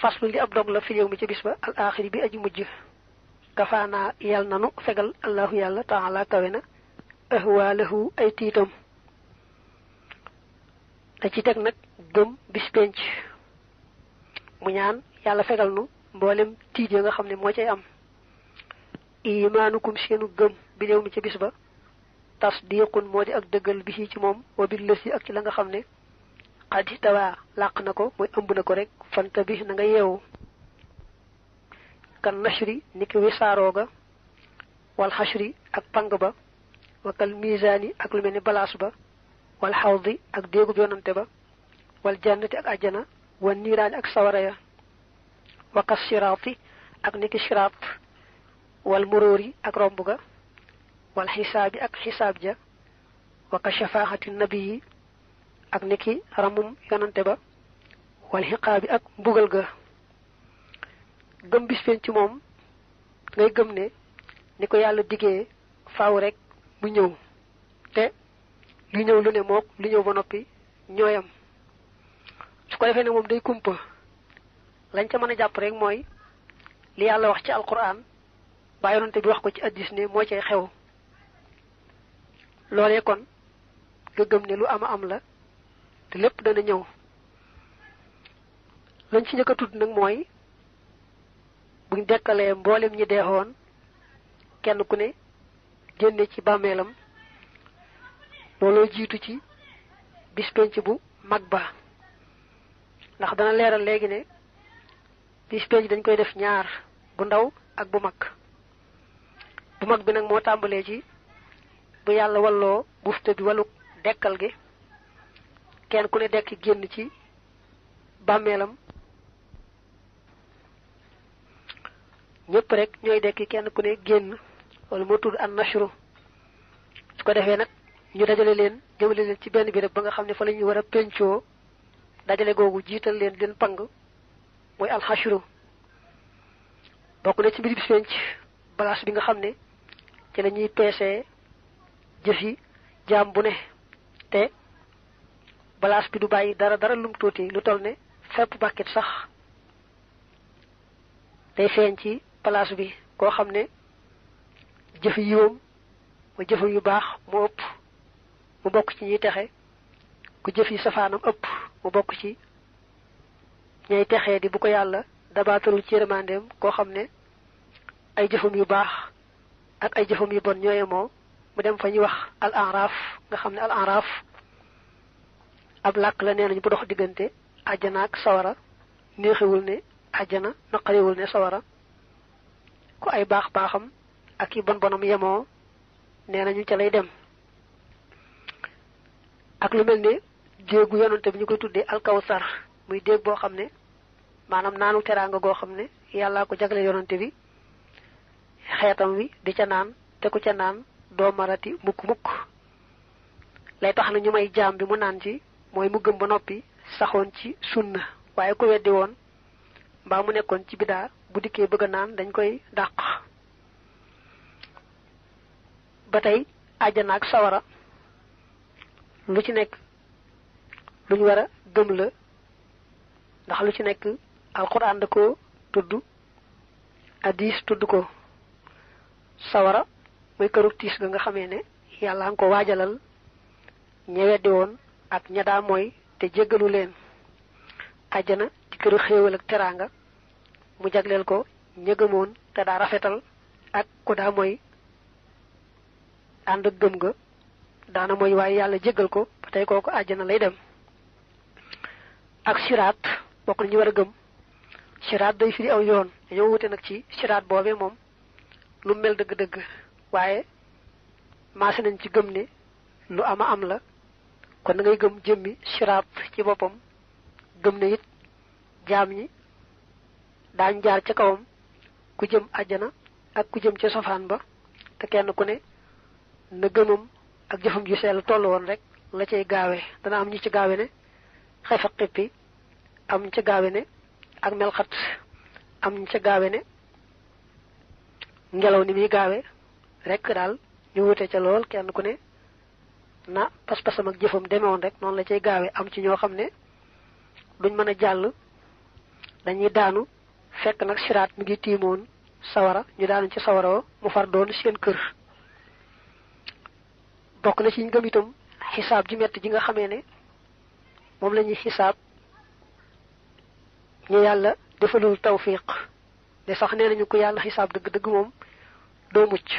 faslu li ab dog la fi yow mi ci bis ba al akhir bi aji mujj kafana yal nanu fegal allah yalla ta'ala kawena ahwalahu ay titam da ci tek nak gëm bis penc mu ñaan yalla fegal nu mbolem tiit ya nga xamne mo cey am imanukum seenu gëm bi yow mi ci bis ba tasdiqun modi ak deugal bi ci mom wa bil lasi ak ci la nga xamne qadi tawa laq nako moy ëmb nako rek fanta bi na nga yew kan nashri niki wisaroga wal hashri ak pang ba wa kal mizani ak lu melni balance ba wal hawdi ak degu yonante ba wal jannati ak aljana wan nirani ak sawara ya wa kasirati ak niki sirat wal mururi ak rombuga wal hisabi ak hisab ja wa kashafahati nabi ak niki ramum yonante ba wal hiqabi ak mbugal ga gëm bis fen ci mom ngay gëm ne niko yalla digé faaw rek mu ñew té lu ñew lu ne mok lu ñew ba nopi ñoyam su ko defé ne mom day kumpa lañ ca mëna japp rek moy li yalla wax ci alquran ba yonante bi wax ko ci hadith ne mo cey xew lolé kon nga gëm ne lu ama am la te lepp dana ñew lañ ci ñëk tudd nak moy buñ dekkalé mbolem ñi déxoon kenn ku ne génné ci bamélam lolo jitu ci bis penc bu magba ndax dana léral légui né bis penc dañ koy def ñaar bu ndaw ak bu mag bi nak mo tambalé ci bu yalla wallo bufte bi walu dekkal gi kenn ku ne dekk génn ci bamélam ñepp rek ñoy dekk kenn ku ne génn wala mo tudd an nashru su ko defé nak ñu dajale leen jëmale leen ci benn bi rek ba nga xamne fa lañu wara pencho dajale gogu jital leen pang moy al hashru bokku na ci bir bis pench place bi nga xamne ci lañuy pésé jëfi jaam bu ne té place bi du bayyi dara lum tuti lu toll ne fépp bakket sax day feñ ci place bi ko xamne jëf yiwum mo jëf yu baax mo ëpp mu bokk ci ñi texé ku jëf yi safaanam ëpp mu bokk ci ñay texé di bu ko yalla dabatul ci remandem ko xamne ay jëfum yu baax ak ay jëfum yu bon ñoyé mo mu dem fa ñi wax al araf nga xamne al araf ab lak la nenañ bu dox digënté aljana ak sawara neexewul ne aljana naqariwul ne sawara ko ay baax baaxam ak yi bon bonam yemo nenañu ci lay dem ak lu melni deegu yonante bi ñukoy tuddé al kawsar muy deeg bo xamné manam naanu teranga go xamné yalla ko jaglé yonante bi xéetam wi di ca naan té ku ca naan do marati mukk lay tax na ñu may jaam bi mu naan ci moy mu gëm ba nopi saxon ci sunna waye ko wéddi won ba mu nekkon ci bida bu diké bëgg naan dañ koy dàq batay aljana ak sawara lu ci nekk luñu wara gëm la ndax lu ci nekk alquran da ko tuddu hadith tuddu ko sawara moy këru tiis nga xamé né yalla nga ko wajalal ñewéddi won ak ñada moy te jéggalu leen aljana ci këru xéewal ak teranga mu jagleel ko ñëgëmon te da rafetal ak ko da moy and gëm nga daana moy way yalla jéggal ko patay koko aljana lay dem ak sirat bokku ñu wara gëm sirat day firi aw yoon dañu wuté nak ci sirat bobé mom lu mel deug deug waye maase nañ ci gëm ne lu ama am la kon ngay gëm jëmmi sirat ci bopam gëm ne it jaam ñi dañ jaar ci kawam ku jëm aljana ak ku jëm ci sofaan ba te kenn ku ne na gëmum ak jëfum ju sel tollu won rek la cey gaawé dana am ñi ci gaawé ne xefa xippi am ci gaawé ne ak mel xat am ci gaawé ne ngelaw ni mi gaawé rek dal ñu wuté ci lool kenn ku ne na pas pasam ak jëfum démé won rek non la cey gaawé am ci ño xamné duñ mëna jall dañuy daanu fekk nag siraat mi ngi tiimoon sawara ñu daanu ci sawara mu far doon seen kër. bokk na ci ñu gëm itam xisaab ji metti ji nga xamee ne moom la ñuy xisaab ñu yàlla defalul tawfiq de sax nee nañu ko yàlla xisaab dëgg-dëgg moom doo mucc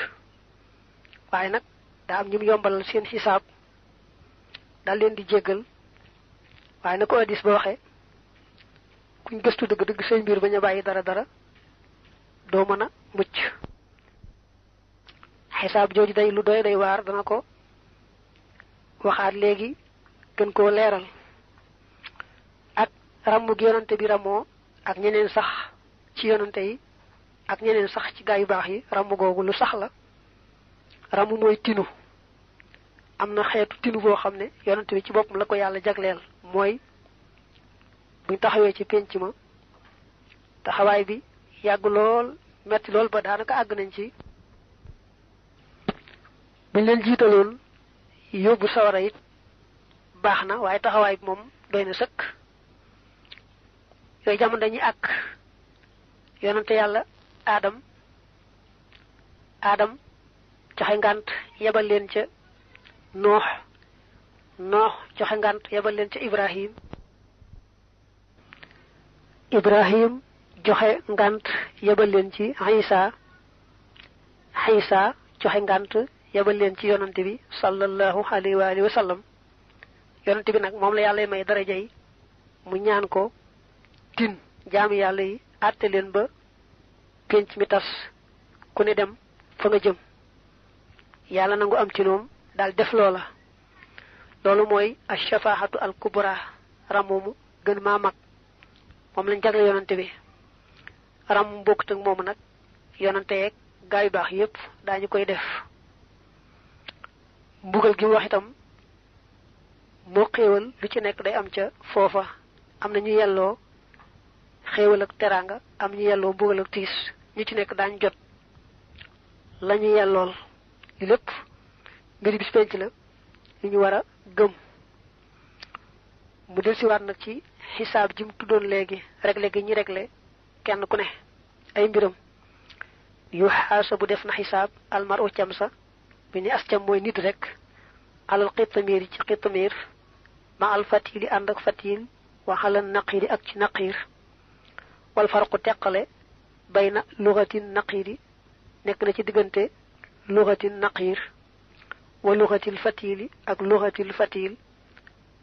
waaye nag daa am ñu yombalal seen xisaab daal leen di jéggal waaye na ko hadiis ba waxe kuñ gëstu dëgg-dëgg say mbir bañ a bàyyi dara doo mën a mucc. xisaab jooju day lu doy day waar dana ko waxaat léegi gën koo leeral ak ramm gi yonante bi ramoo ak ñeneen sax ci yonante yi ak ñeneen sax ci gaa yu baax yi ramm googu lu sax la. ramm mooy tinu am na xeetu tinu boo xam ne yonante bi ci boppam la ko yàlla jagleel mooy buñ taxawee ci penc ma taxawaay bi yàgg lool metti lool ba daanaka àgg nañ ci buñ leen jiitaloon yóbbu sawara it baax na waaye taxawaay bi moom doy na sëkk. yooyu jamono dañuy àgg yonante yàlla Adam joxe ngànt yebal leen ca Noox joxe ngànt yebal leen ca Ibrahim joxe ngànt yebal leen ci Isa joxe ngànt yebal leen ci yonante bi sallallahu alayhi wa alihi wa sallam. yonante bi nag moom la yàlla may daraja yi mu ñaan ko tin jaami yàlla yi àtte leen ba penc mi tas ku ne dem fa nga jëm yàlla nangu am ci noom daal def loola. loolu mooy ash-shafaahatu al-kubra ramumu gën maa mag moom lañ jagle yonante bi. ram bokkut ak moomu nag yonante yeeg gaa yu baax yépp daañu koy def. mbugal gi mu wax itam moo xéewal lu ci nekk day am ca foofa am na ñu yelloo xéewal ak teraanga am ñu yelloo mbugal ak tiis ñu ci nekk daañu jot la ñu yellool li lépp mbiri bis penc la li ñu war a gëm. mu del siwaat nag ci xisaab ji mu tuddoon léegi réglé gi ñi réglé kenn ku ne ay mbiram. yu xaasa bu def na xisaab almar u cam sa bi ni as cam mooy nit rek alal xittamir yi ci xittamir ma al fatili ànd ak fatil wa xalal naqiri ak ci naqir wal farqu teqale bayna lugatin naqiri nekk na ci diggante lugatin naqir wa lugatil fatili ak lugatil fatil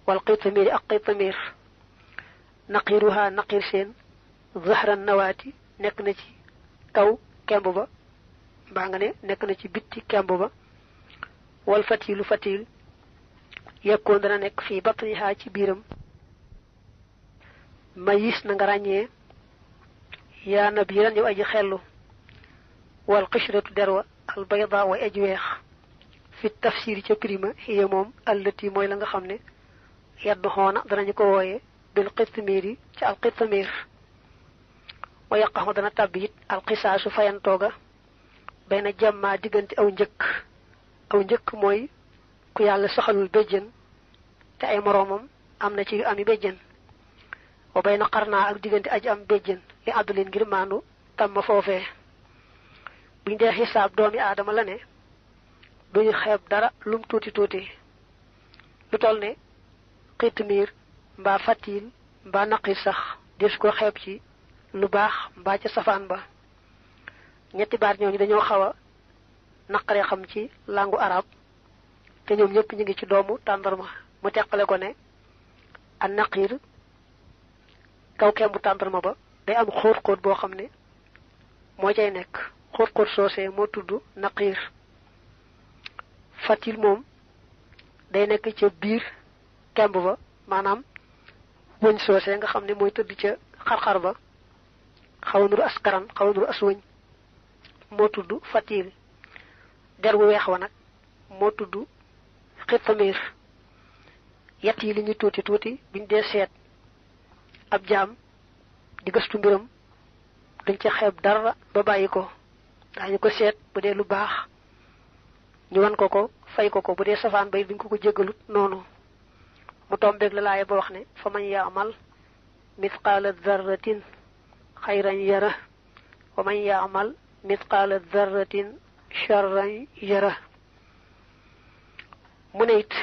wal xittamir ak xittamir. naqiruha naqir seen zahran nawaati nekk na ci kaw kemb ba mbaa nga ne nekk na ci bitti kemb ba. wal fatilu fatil yekkoon dana nekk fii batniha ci biiram. mayis na nga ràññee yaa nabiran yow aji xellu wal qishratu derwa al bayda way aji weex fi tafsir ca prima xiya moom allati mooy la nga xam ne yaddu xoona danañu ko wooye bil qitmiri ci al qitmir. wa yaqaxu dana tàbbi it al qisaasu fayantooga bayna jamma diggante aw njëkk mooy ku yàlla saxalul béjjën te ay moroomam am na ci yu ami béjjën. wa bayna qarnaa ak diggante aji am béjjën li àdduleen ngir maandu tam ma foofee. buñ dee xisaab doomi aadama la ne duñu xeeb dara lum tuuti lu toll ne xitmiir mbaa fatil mbaa naqir sax des ko xeeb ci lu baax mbaa ca safaan ba. ñetti baat ñooñu dañoo xaw a naqaree xam ci langu arab te ñoom ñëpp ñu ngi ci doomu tàndarma. mu teqale ko ne an naqir kaw kembu tàndarma ba day am xóot-xóot boo xam ne moo cay nekk xóot-xóot soosee moo tudd naqir. fatil moom day nekk ca biir kemb ba maanaam wëñ soosee nga xam ne mooy tëdd ca xar-xar ba xaw a nuru askaran xaw a nuru as wëñ moo tudd fatil. der bu weex wa nag moo tudd xittamir. yett yi li ñu tuuti biñ dee seet ab jaam di gëstu mbiram dañ ca xeeb dara ba bàyyi ko daañu ko seet bu dee lu baax ñu wan ko fay ko bu dee safaan bay duñ ko jéggalut noonu. mu tombeeg la laaya ba wax ne fa man yaamal mithqaala darratin xayran yara wa man ya'mal mitqaala dharratin sharran yara. mu ne it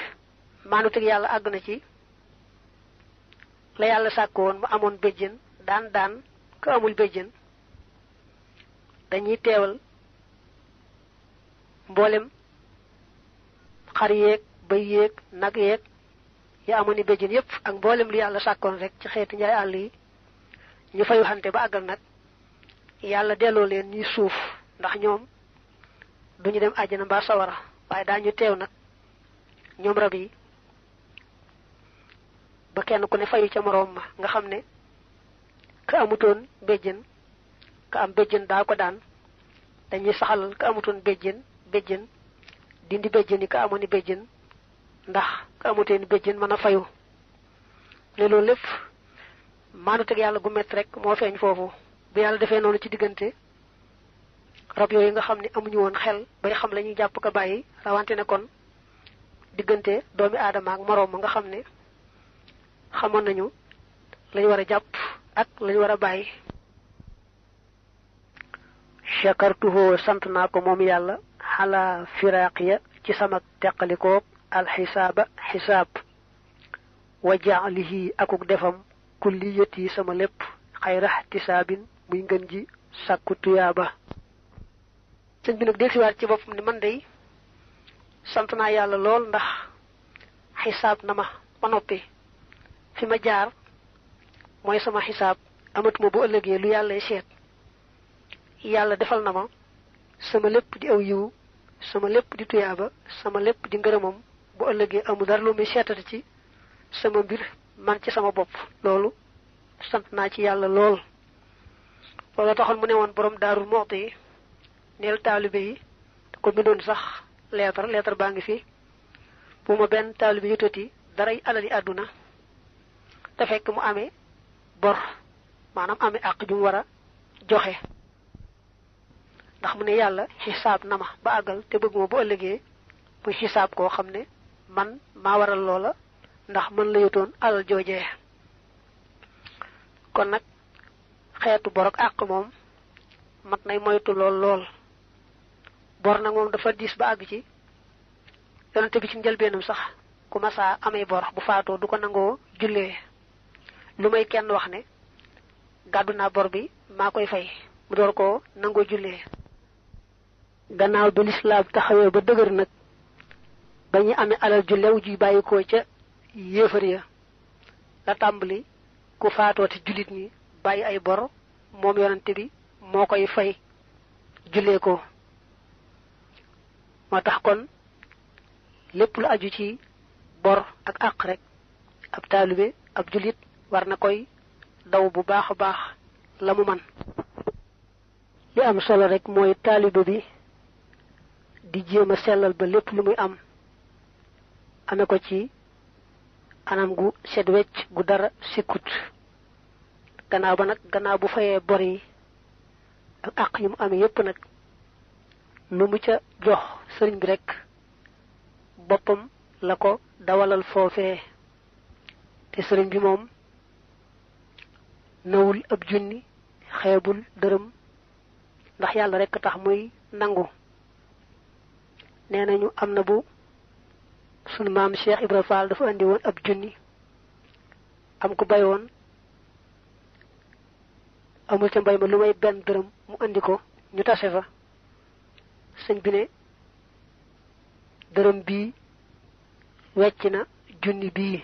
maanuteg yàlla àgg na ci la yàlla sàkkoon mu amoon béjjën daan ka amul béjjën dañuy teewal mboolem xar yeeg bëy yeeg nag yeeg ya amoon ni béjjën yépp ak mboolem lu yàlla sàkkoon rek ci xeeti njaay àll yi ñu fayu xante ba àggal nag yàlla delloo leen ñuy suuf ndax ñoom duñu dem àjjana mbaa sawara waaye daañu teew nag ñoom rab yi ba kenn ku ne fayu ca moroom ma nga xam ne ka amutoon béjjën ka am béjjën daa ko daan dañuy saxalal ka amutoon béjjën dindi béjjën yi ka amoon ni béjjën ndax ka amuteen béjjën mën a fayu ne loolu lépp maanu teg yàlla gu mett rek moo feeñ foofu bu yàlla defee noonu ci diggante rab yooyu nga xam ne amuñu woon xel bay xam la ñuy jàpp ko bàyyi rawante ne kon diggante doomi aadama ak moroom ma nga xam ne xamoon nañu lañu war a jàpp ak lañu war a bàyyi. shakartuhu sant naa ko moom yàlla xalaa firaaqiya ci sama teqalikoog alxisaaba xisaab wa jaalihi akuk defam kulliyati sama lépp xayra ihtisaabin muy ngën ji sàkku tuyaaba. sëñ bi nag delsiwaat ci boppam ni man day sant naa yàlla lool ndax xisaab na ma noppi fi ma jaar mooy sama xisaab amatuma bu ëllëgee lu yàllay seet yàlla defal na ma sama lépp di aw yiw sama lépp di tuyaaba sama lépp di ngërëmam bu ëllëgee amul dara lu muy seetati ci sama mbir man ci sama bopp loolu sant naa ci yàlla lool. loolu taxoon mu ne woon borom Daaru Muxti yi neel taalibe yi da ko bindoon sax leetar baa ngi fi bu ma benn taalibe yutati daray alali àdduna te fekk mu amee bor maanaam amee àq ju mu war a joxe ndax mu ne yàlla xisaab na ma ba àggal te bëgg ma bu ëllëgee muy xisaab koo xam ne man maa waral loola ndax mën la yotoon alal joojee. kon nag xeetu bor ak àq moom mat nay moytu lool bor nag moom dafa diis ba àgg ci yonente bi ci njëlbeenam sax ku masaa amee bor bu faatoo du ko nangoo jullee lu may kenn wax ne gàddu naa bor bi maa koy fay mu door koo nangoo jullee. gannaaw bi lislaam taxawee ba dëgër nag ba ñu amee alal ju lew ju bàyyikoo ca yéefar ya la tàmbali ku faatoo ci jullit ñi bàyyi ay bor moom yonente bi moo koy fay jullee ko. moo tax kon lépp lu aju ci bor ak àq rek ab taalibe ab jullit war na koy daw bu baax a baax la mu man. li am solo rek mooy taalibe bi di jéem a sellal ba lépp lu muy ame ko ci anam gu set wecc gu dara sikkut gannaaw bu fayee bor yi ak àq yi mu amee yépp nag lu mu ca jox sëriñ bi rek boppam la ko dawalal foofee te sëriñ bi moom nawul ab junni xeebul dërëm ndax yàlla rek tax muy nangu. nee nañu am na bu sunu maam Cheikh Ibra Fall dafa andi woon ab junni am ko bayoon amul ca mbay ma lu may benn dërëm mu andi ko ñu tase fa sëñ bi ne dërëm bii wecc na junni bii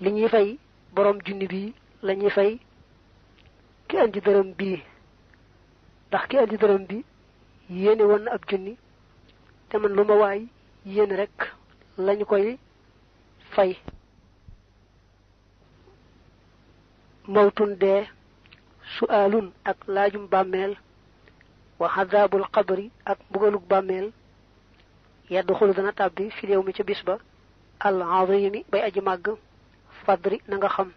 li ñuy fay borom junni bii la ñuy fay ki andi dërëm bii ndax ki andi dërëm bi yéene woon na ab junni te man lu ma waay yéene rek lañu koy fay. mawtun dee su'aalun ak laajum bàmmeel wa xadaabul xabri ak mbugalug bàmmeel yaddu xulu dana tàbbi fi réew mi ca bis ba al azimi bay aji màgg fadri na nga xam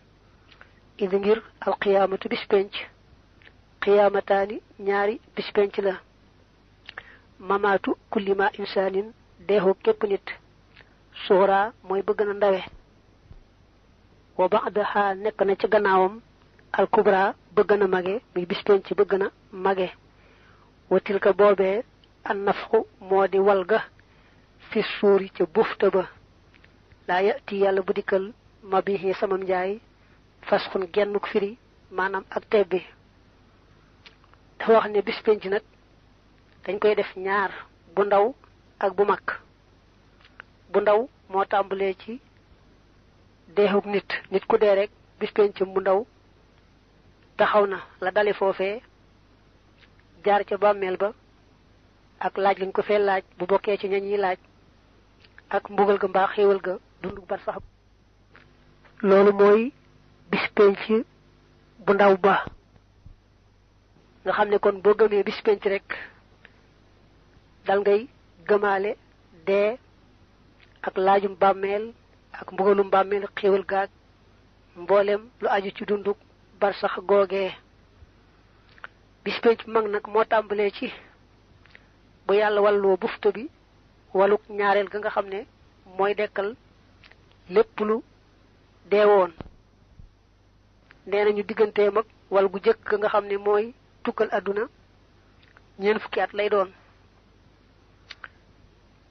idi ngir al qiyaamatu bis penc qiyaamataani ñaari bis penc la mamaatu kullima insaanin deexu képp nit suura mooy bëgg na ndawe wa ba'daha nekk na ci gannaawam al kubra bëgg na mage mi bis penc bëgg na mage watil ka boobee an nafxu moo di walga fi suuri ca bufta ba laa yati yàlla bu dikkal ma bi samam njaay fasxun gennuk firi maanaam ak tebbi dafa wax ne bis penc nag dañ koy def ñaar bu ndaw ak bu mag bu ndaw moo tàmbalee ci deexuk nit ku dee rek bis penc bu ndaw taxaw na la dale foofee jaar ca bàmmeel ba ak laaj lañ ko fee laaj bu bokkee ci ñañuy laaj ak mbugal ga mbaa xéewal ga dundu bar sax loolu mooy bis penc bu ndaw ba nga xam ne kon boo gëmee bis penc rek dal ngay gëmaale dee ak laajum bàmmeel ak mbugalum bàmmeel xéewal gaag mboolem lu aju ci dunduk bar sax googee bis penc mag nag moo tàmbalee ci bu yàlla wàlloo bufta bi waluk ñaareel ga nga xam ne mooy dekkal lépp lu deewoon nee nañu digganteem ak wal gu jëkk ga nga xam ne mooy tukkal àdduna ñeent fukki at lay doon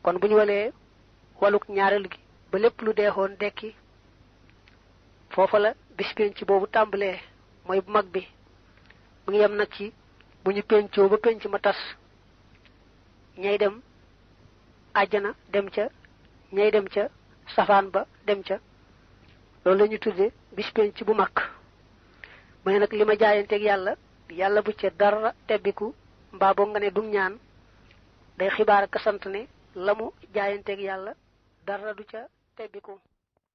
kon bu ñu walee waluk ñaareel gi ba lépp lu deexoon dekki foofa la bis penc boobu tàmbalee mooy bu mag bi mu ngi yem nag ci bu ñu pencoo ba penc ma tas ñay dem àjjana dem ca ñay dem ca safaan ba dem ca loolu la ñu tudde bis penc bu mag mu ne nag li ma jaayanteeg yàlla bu ca dara tebbiku mbaa boo nga ne dum ñaan day xibaar ak sant ne la mu jaayanteeg yàlla dara du ca tebbiku